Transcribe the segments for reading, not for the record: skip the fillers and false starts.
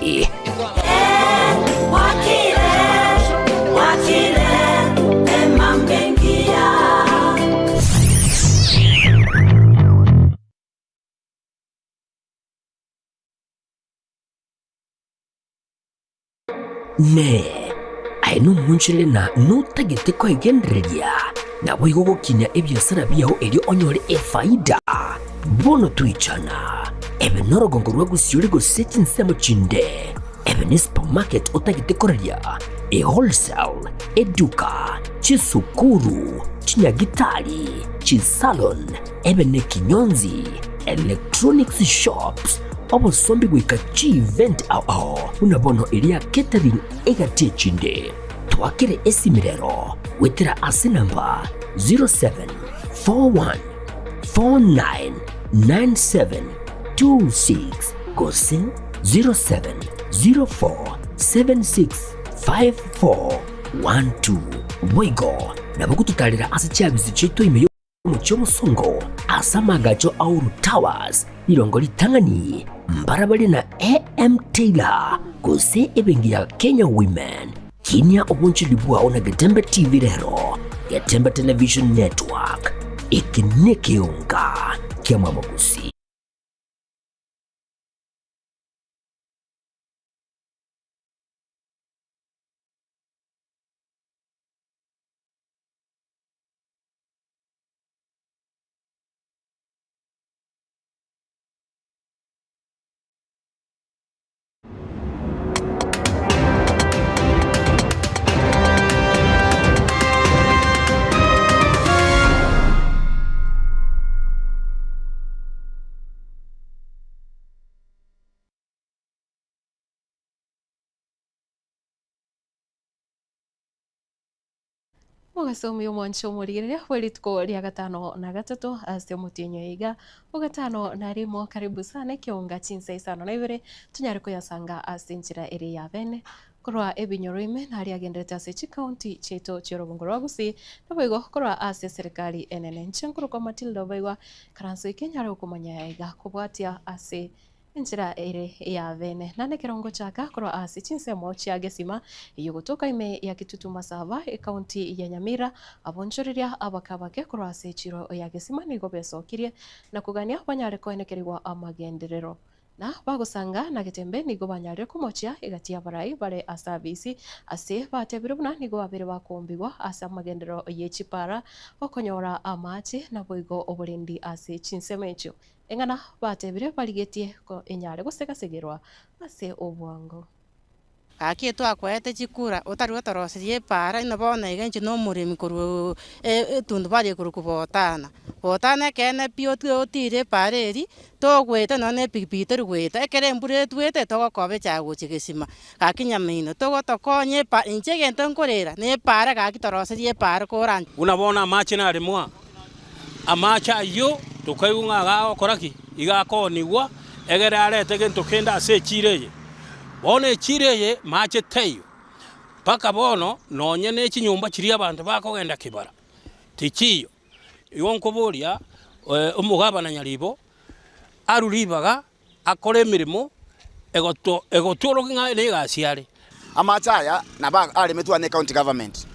Inee! Aye nomonchorere na notagete koegendereria, naboigo gokinia ebiasara biao erio onyore efaida? Bono toichana, ebe norogongo rwa gosiori gose chinsemo chinde, ebe ne supermarket otagete koraria, e-wholesale, eduka, chisukuru, chinyagitari, chisalon, ebe nekinyonzi, electronics shops, obosombi goika chievent ao ao buna bono eria catering egati echinde. Twakere esimi rero goetera ase namba 0741499726 gose 0704765412. Boigo nabo gototarera ase chiabisi chiaito ime Omochie omosongo ase amaagacho a Uru Towers, rirongo ritang'ani, mbarabare na AM Taylor gose ebenki ya Kenya Women. Kinia obonchori bwao na Getembe TV rero, Getembe Television Network, eke nekeonga kia Mwamogusi. Omogaso omuya omwanche omorigereria bwe rituko ria gatano na gatato ase omotienyi oyo iga o gatano na rimo karibu sana ekeonga chinsa isano na ibere tonyare koyasanga ase enchera ere ya bene korwa ebinyoro ime naria agenderete ase chicounty chiaito chi'orobongo rwa Gusii naboigo korwa ase eserekari enene. Inche nkorokwa Matilda Obaigwa karanso eke nyare gokomanya iga kobwatia ase Enchera ere ya bene. Naende ekero ngochaka korwa ase chinsemo chia Gesima, eyio gotoka ime ya Kitutu Masaba, ecounty ya Nyamira, abonchoreria abake abake korwa ase echiro ya Gesima nigo besokirie na kogania banyare koenekerigwa amagenderero. Na bagosanga na Getembe nigo banyarire komochia egati y'abarai bare ase abisi ase batebire buna nigo babere bakombigwa ase amagenderero ye chipara, okonyora amache naboigo oborendi ase chinsemo echio. Eng'ana batebire barigetie ko enyare gosegasegerwa ase obwango. Gaki twakoete chikura, otari gotoroseria epaara, inwe bono iga inche nomoremi korwa etundubari ekorokwa Botana. Botana ekeene pi otiire epaara eria, togoeta nonya na epikipiki tori goeta, ekero embura etwete togokoba echaye gochia gesima. Gaki nyamaino, togotokonya epa inche egento nkorera, na epaara gaki toroserie epaara koranche. Buna bono amache naremwa, Amache ayio tokaigwa ng'a agakora ki? Iga akoonigwa, egere arete gento kende ase echiiro eye. Bono echiiro eye mache taiyo, mpaka bono nonye ne chinyomba chiria abanto bakogenda kibara, tichiyo. Igo nkoboria omogabana Nyaribo arwe ribaga akore emeremo egoto egotworokia ng'a negasi are. Amache aya nabo aremetwe ane ecounty government,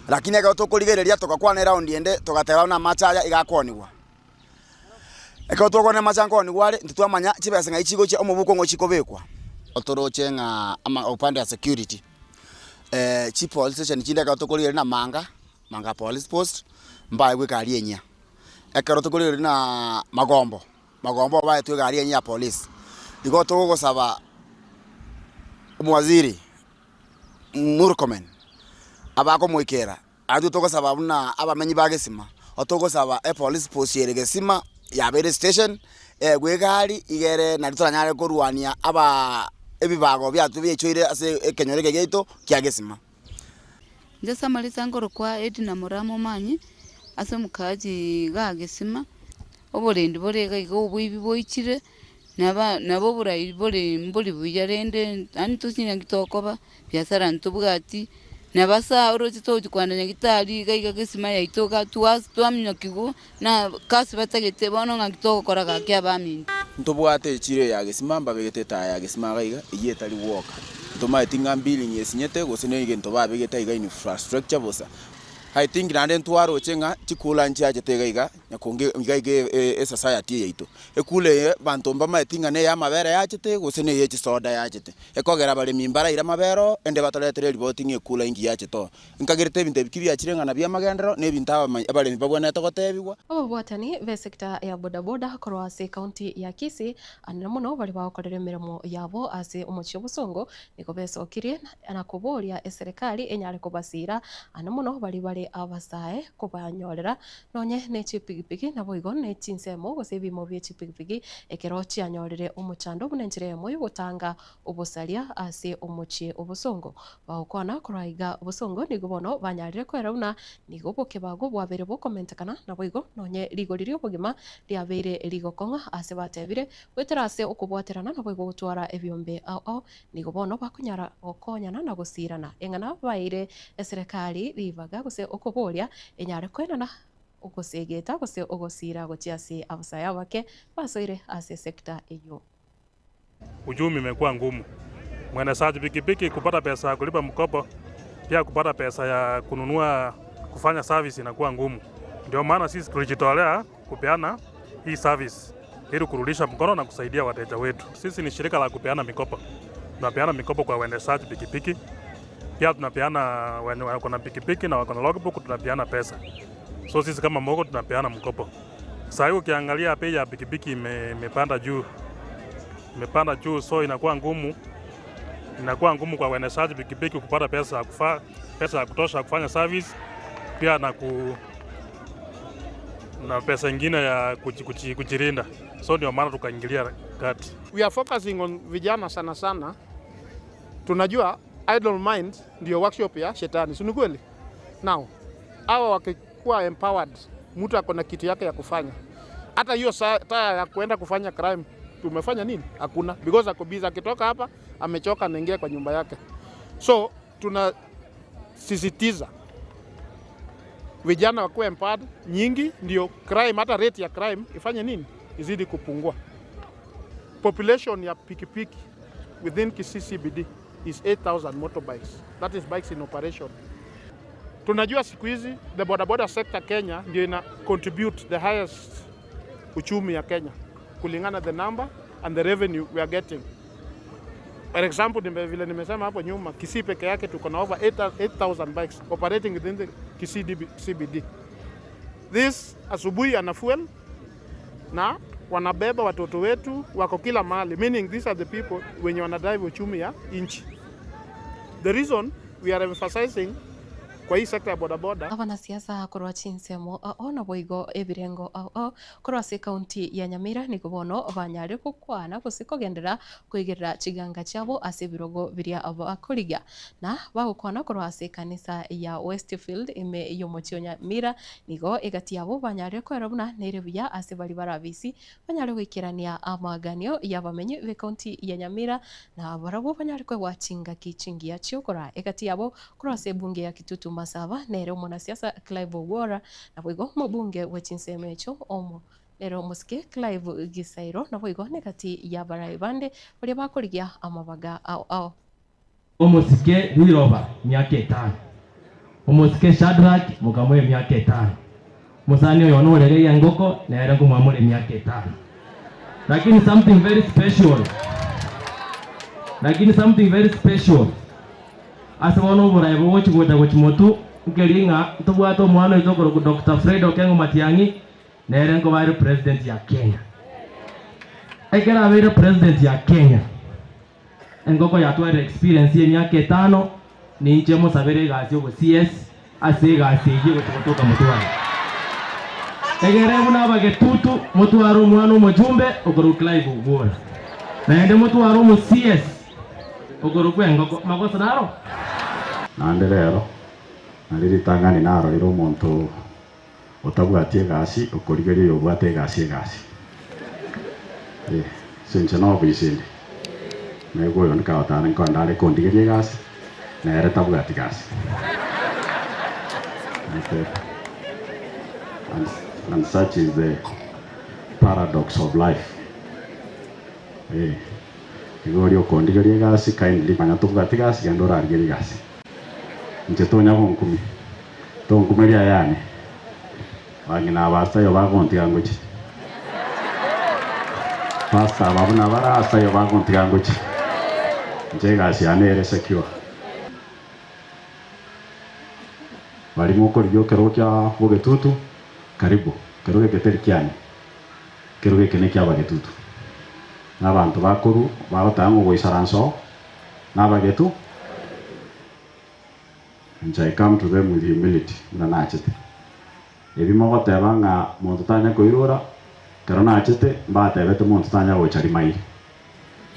lakini ekero tokorigereria togakwana eround ende togateba buna amache aya iga akoonigwa. Ekero twakwana amache aya nkoonigwa are, intwe twamanya chibesa ng'ai chigochia omobuko ng'o chikobekwa. Toroche ng'a ama upande ya security, chipolice station chinde ekero tokorigereria na Manga, Manga police post, mbaegwe egari enyia. Ekero tokorigereria na Magombo. Magomba obaetwe egari enye ya polisi. Igo togosaba omowaziri Murkomen abakomoikera, intwe togosaba buna abamenyi ba Gesima, togosaba epolice post ere Gesima yabeire station, eegwe egari igere nario toranyare korwania aba ebibago biato biaichoire ase ekenyoro eke giaito kia Gesima. Inche ase amaresa nkorokwa Edna Moraa Momanyi, ase omokaachi igaa Gesima. Oborendi bore iga iga oboibi boichire, naba nabo oborai bore mbori buya rende yaani tosinye naki tokoba, biasara ntobwati, nabasa oroche togochi kogenda nyagetari iga iga gesima yaito iga twas twaminyokigwa na kasi batagete bono ng'aki togokora gaki abaminto. Ntobwate echiro eye ya gesima, mbabegete etaya ya gesima iga iga, eyio etari gwoka. Ntomaeti ng'a mbilling esinyete gose na egento babegete iga infrastructure bosa. I think naende ntwaroche ng'a chikula nchiachete iga iga nyakonge iga iga esociety eye yaito. Ekula eye abanto mbamaeti ng'a neye amabere yachete gose neye chisoda yachete. Ekogera abaremi mbaraire amabere oo, ende batoretere eripoti ng'a ekula inki yachete oo. Nkagerete ebinto ebi ki biachire ng'a nabio amagenderero, na ebinto abaremi babwenerete gotebigwa. Ababwatani b'esecta ya bodaboda korwa ase ekaunti ya Kisii anene mono baria bagokorera emeremo yabo ase omochie o Bosongo nigo besokirie na koboria eserekari enyare kobasiira ane mono baria bare abasae kobanyorera nonye ne chipigipigi naboigo ne chinsemo gose ebiimo bie chipigipigi ekero chianyorire omochando buna enchera eyemo yogotanga obosaria ase omochie o Bosongo. Bagokwana korwa aiga Bosongo nigo bono banyarire koera buna nigo obokebago bwabeire bokomentekana, naboigo nonye rigori ri'obogima riabeire rigokong'a ase batebire, goetera ase okobwaterana naboigo gotwara ebiombe ao ao, nigo bono bakonyara gokonyana na gosiirana eng'ana baeire eserekari ribaga gose okoboria enyare koenana ogosegeta gose ogosiira gochia ase abasae abake basoire ase esecta eyio. Uchumi imekuwa ngumu, mwendeshaji pikipiki kupata pesa ya kulipa mkopo, pia kupata pesa ya kununua kufanya service inakuwa ngumu. Ndio maana sisi tulijitolea kupeana hii service ili kurudisha mkono na kusaidia wateja wetu. Sisi ni shirika la kupeana mikopo, tunapeana mikopo kwa waendeshaji pikipiki, pia tunapeana wenye wako na pikipiki na wako na logbook, tunapeana pesa. So sisi kama Mogo tunapeana mkopo. Saa hii ukiangalia bei ya pikipiki imepanda juu, imepanda juu, so inakuwa ngumu, inakuwa ngumu kwa waendeshaji pikipiki kupata pesa ya kufa, pesa ya kutosha ya kufanya service pia na ku, na pesa ingine ya kujilinda, so ndio maana tukaingilia kati. We are focusing on vijana sana sana. Tunajua idle mind ndio workshop ya shetani, si ni kweli? Now hawa wakikuwa empowered, mtu ako na kitu yake ya kufanya, hata hiyo taa ya kuenda kufanya crime tumefanya nini? Hakuna, because ako busy. Akitoka hapa amechoka, anaingia kwa nyumba yake. So tunasisitiza vijana wakuwe empowered nyingi, ndio crime, hata rate ya crime ifanye nini, izidi kupungua. Population ya pikipiki within Kisii CBD is 8000 motorbikes. That is bikes in operation. Tunajua siku hizi the bodaboda sector Kenya ndio ina contribute the highest uchumi ya Kenya kulingana the number and the revenue we are getting. For example, vile nimesema hapo nyuma, Kisii peke yake tuko na over 8000 bikes operating within the Kisii CBD. This asubuhi ana fuel na wanabeba watoto wetu wako kila mahali, meaning these are the people wenye wanadrive uchumi ya nchi. The reason we are emphasizing kwa hii sekta ya bodaboda. Abanasiasa korwa chinsemo ao naboigo ebirengo ao korwa ase ekaunti ya Nyamira nigo bono banyare gokwana gose kogenderera koigerera chiganga chiabo ase ebirogo biria bakorigia na bagokwana korwa ase ekanisa ya Westfield ime y'omochie o Nyamira nigo egati yabo banyare koera buna nere buya ase baria barabisi banyare goikerania amaganio y'abamenyi b'ekaunti ya Nyamira na barabwo banyare koegwa chingaki chingiya chiokora egati yabo korwa ase ebunge ya Kitutu Masaba nere omonasiasa Clive Owuora naboigo omobunge bwe chinsemo echo omo nere omosike Clive Gisairo naboigo negati y'abarai bande baria bakorigia amabaga ao ao. Omosike riroba emiaka etano, omosike Shadrack mokamoa emiaka etano, omosani oyo norege engoko nere nkomoa emiaka etano. Lakini something very special, lakini something very special ase bono oborayi bogochi gocha gochi motu nkeri ng'a ntobwate omwana oito okoroku Dr. Fred Okengo Matiang'i nere nkoba president ya Kenya. Ekero abeire president ya Kenya engoko yatwarire experience y'emiaka etano ninche mosabere egasi obo CS ase egasi eyio gochi gotoka motware. Egere buna abagetutu motware omwana omojumbe okoroku Clive Owuora. Naende motware omo CS okoroku engoko magoso naro. Naende rero nari ritang'ani narorire omonto otabwati egasi okorigeria oyo obwate egasi egasi. Sinche na obisi ende. Naigwa oyo nikagotara nkonda are kondigeria egasi nere tabwati gasi. And such is the paradox of life. Eh, igo oria okondigeria egasi kindly manya tobwati gasi genda orarigerie egasi. Inche tonya gonkumia, tonkumeria ayane, bang'ina aba ase aye bagontiga ngochie. Pastor aba buna bare ase aye bagontiga ngochie. Inche egasi yane ere secure. Baria mokorigia ekerogo kia bogetutu, karibu, ekerogo eke teri kiane, ekerogo eke nekiabagetutu. Na abanto bakorwa bagoteba ng'a ogoisaransa oo nabagetu, inche I come to them with humility buna nachete. Ebi mogoteba ng'a monto tanya koirora, ekero nachete mbatebete monto tanya gocha rimairi.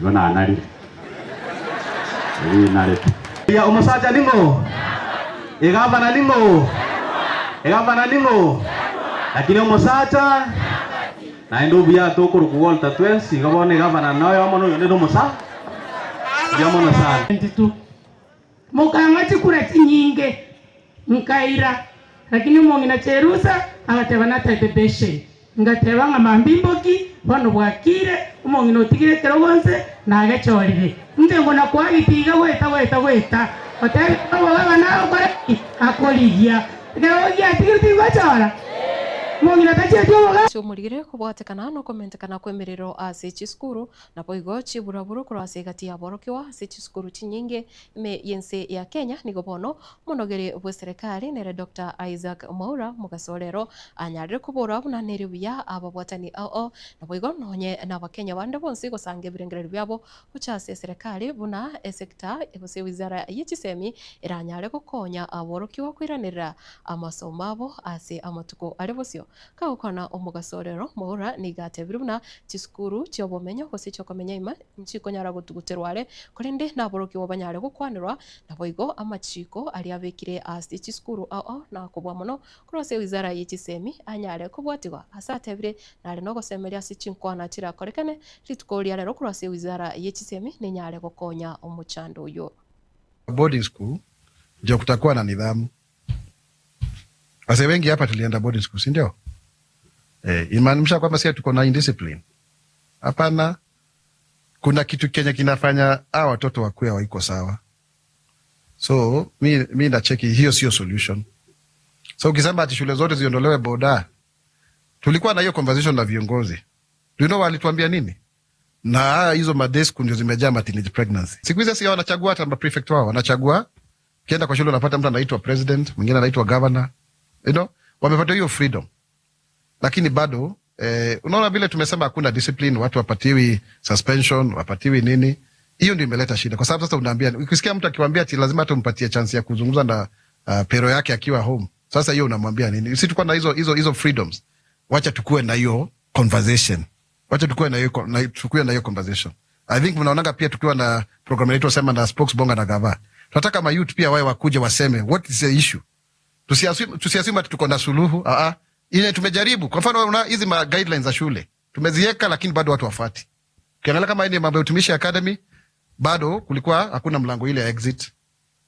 Igo nanarire. Ebi narete. Ya omosacha ning'o? Egavana ning'o? Egavana ning'o? Lakini omosacha naende obuya tokorokwa Walter twensi, igo bono egavana noyomo na oyonde nomosa. Mbuya mono sana. 22 Mokang'a chikura chinyinge, nkaira, lakini omong'ina Cherusa agateba nataete besheni. Ngateba ng'a mambia imboki, bono bwakire, omong'ina otigire ekerogo nse, nagechorire. Inche ngona kwagita iga goeta goeta goeta, otebire ng'a obogaba nagokora ki? Akorigia. Ekerogo giatigire tingochora? Omong'ina tachieti obogaba. Chiomorire kobwatekana nokomentekana kw'emerero ase chisukuru, naboigo chiburaburu korwa ase egati y'aborokigwa ase chisukuru chinyinge ime y'ense ya Kenya. Nigo bono omonogeri bw'eserekari nere Doctor Isaac Mwaura mogaso rero anyarire kobora buna nere buya ababwatani ao naboigo nonye nabakenya bande bonsi gosanga ebirengererio biabo gocha ase eserekari buna esector gose wizara ye chisemi eranyare gokonya aborokigwa koiranerera amasomo abo ase amatuko are bosio. Kagokwana omogaso rero Mwaura nigo atebire buna chisukuru chiobomenyo gose chiokomenya ima nchikonyara gotuguterwa are, korende naborokigwa banyare gokwanerwa, naboigo amachiiko aria abekire ase chisukuru ao ao na kobua mono korwa ase wizara ye chisemi anyare kobwatigwa. Ase atebire nare nogosemeria ase chinkwana chirakorekane rituko ria rero korwa ase wizara ye chisemi nenyare gokonya omochando oyio. Boarding school ndio kutakuwa na nidhamu. Wazee wengi hapa tulienda boarding school, si ndio? Eh, inamaanisha kwamba sisi tuko na indiscipline? Hapana, kuna kitu kenye kinafanya hawa watoto wakuwe hawaiko sawa. So mi, mi nacheki hiyo sio solution. So ukisema ati shule zote ziondolewe boda, tulikuwa na hiyo conversation na viongozi. Do you know walituambia nini? Na hizo madesku ndio zimejaa ma teenage pregnancy. Siku hizi si wanachagua hata ma prefect wao, wanachagua. Ukienda kwa shule unapata mtu anaitwa president, mwingine anaitwa governor. You know, wamepata hiyo freedom. Lakini bado eh, unaona vile tumesema hakuna discipline, watu wapatiwi suspension, wapatiwi nini. Hiyo ndio imeleta shida, kwa sababu sasa unaambia, ukisikia mtu akiwaambia ati lazima hata umpatie chance ya kuzungumza na pero yake akiwa home, sasa hiyo unamwambia nini? Sisi tulikuwa na hizo hizo hizo freedoms, wacha tukue na hiyo conversation, wacha tukue na hiyo na, tukue na hiyo conversation. I think mnaonaga pia tukiwa na program inaitwa sema na spokes bonga na gava, tunataka ma youth pia wawe wakuje waseme what is the issue. Tusiassume tusiassume ati tuko na suluhu. Ah ah, ile tumejaribu. Kwa mfano una hizi ma guidelines za shule tumeziweka, lakini bado watu wafuati. Ukiangalia kama ni mambo ya utumishi academy, bado kulikuwa hakuna mlango ile ya exit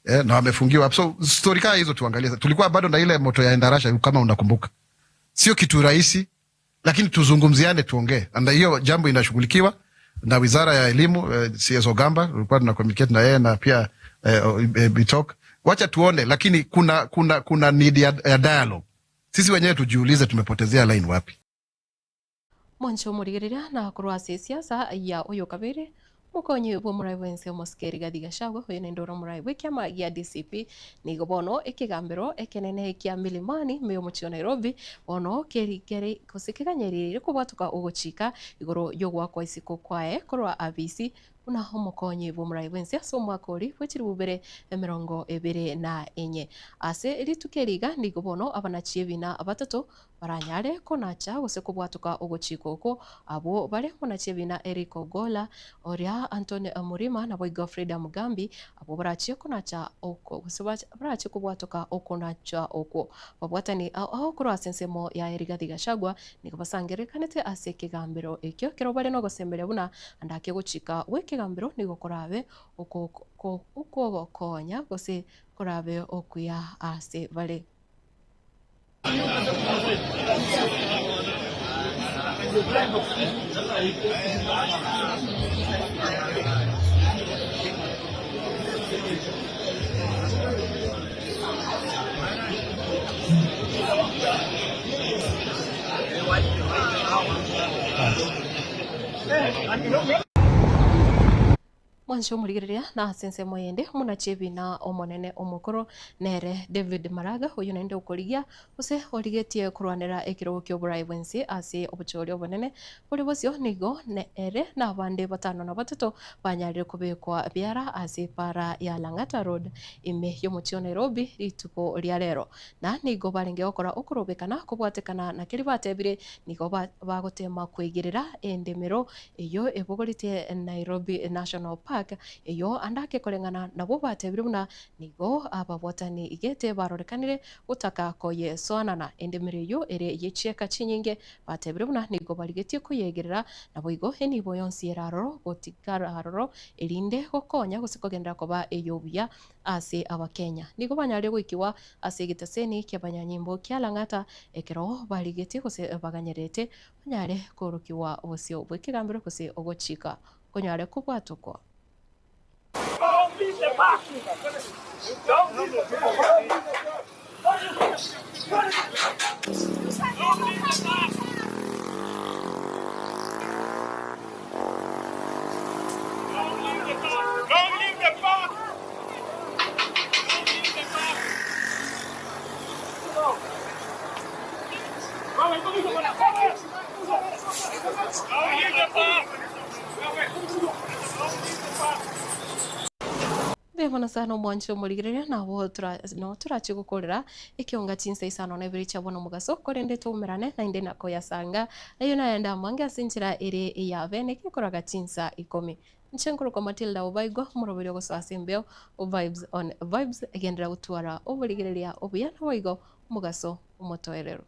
eh, na wamefungiwa. So story kaa hizo tuangalie. Tulikuwa bado na ile moto ya Endarasha kama unakumbuka, sio kitu rahisi, lakini tuzungumziane, tuongee, na hiyo jambo inashughulikiwa na wizara ya elimu eh, CS Ogamba tulikuwa tuna communicate na yeye na pia eh, eh, Bitok. Wacha tuone, lakini kuna kuna kuna need ya, ya dialogue. Sisi wenyewe tujiulize tumepotezea line wapi. Mwancho omorigereria na korwa ase esiasa ya oyo kabere mokonyi bw'omorai bwense omosike Rigathi Gachagua oyo naende ore omorai bw'ekiama gia DCP nigo bono ekegambero ekenene kia Milimani ime y'omochie o Nairobi bono keri kere gose keganyerire kobwatoka ogochika igoro y'ogoakwa isiko kwaye korwa abisi buna omokonyi bw'omorai bwense ase omwaka ori bw'echiribu bibere 24. Ase rituko eri iga nigo bono abanachie ebina batato baranyare konacha gose kobwatoka ogochika okwo abwo bare monachie ebina Eric Ogolla, oria Anthony Murima naboigo Frida Mugambi abwo barachie konacha oko gose barachie kobwatoka okonacha okwo. Babwatani ao ao korwa ase ensemo ya Rigathi Gachagua nigo basangererekanete ase ekegambero ekio ekero bare nogosemeria buna ande ake gochika gw'ekegambero nigo korabe okwogokonya gose korabe okuya ase bare. Mwanche omorigereria na ase ensemo eyende omonachi ebina omonene omokoro nere David Maraga oyio naende okorigia gose origetie korwanera ekerogo ki'oboraai bw'ense ase obochori obonene bore bosio nigo ere na abande batano na batato banyarire kobekwa biara ase epaara ya Lang'ata Road ime y'omochie o Nairobi rituko ria rero. Na nigo barenge gokora okorobekana kobwatekana na keria batebire, nigo bagotema koigerera endemero eyio ebogoretie Nairobi National Park, eyio ande ake koreng'ana nabwo batebire buna nigo ababwatani gete barorekanire gotaka koyesoanana. Endemero eyio ere ye chieka chinyinge batebire buna nigo barigetie koyegerera, naboigo enibo yonsi ere aroro gotigara aroro erinde gokonya gose kogenderera koba ey'obuya ase Abakenya. Nigo banyarire goikigwa ase egetaseni ki'abanyanyimbo kia Lang'ata ekero barigetie gose baganyerete banyare koorokigwa obosio bw'ekegambero gose ogochika konyare kobwatokwa. Mbuya mono sana omwanche omorigereria nabo tora nabo torache gokorera ekionga chinsa isano na ibere chia bono omogaso korende toumerane naende nakoyasanga ayio nayande amange ase enchera ere eya bene gekoraga chinsa ikomi. Inche nkorokwa Matilda Obaigwa omoroberi ogosoa ase embeo Vibes on Vibes egenderera gotwara oborigereria obuya naboigo omogaso omotoereru.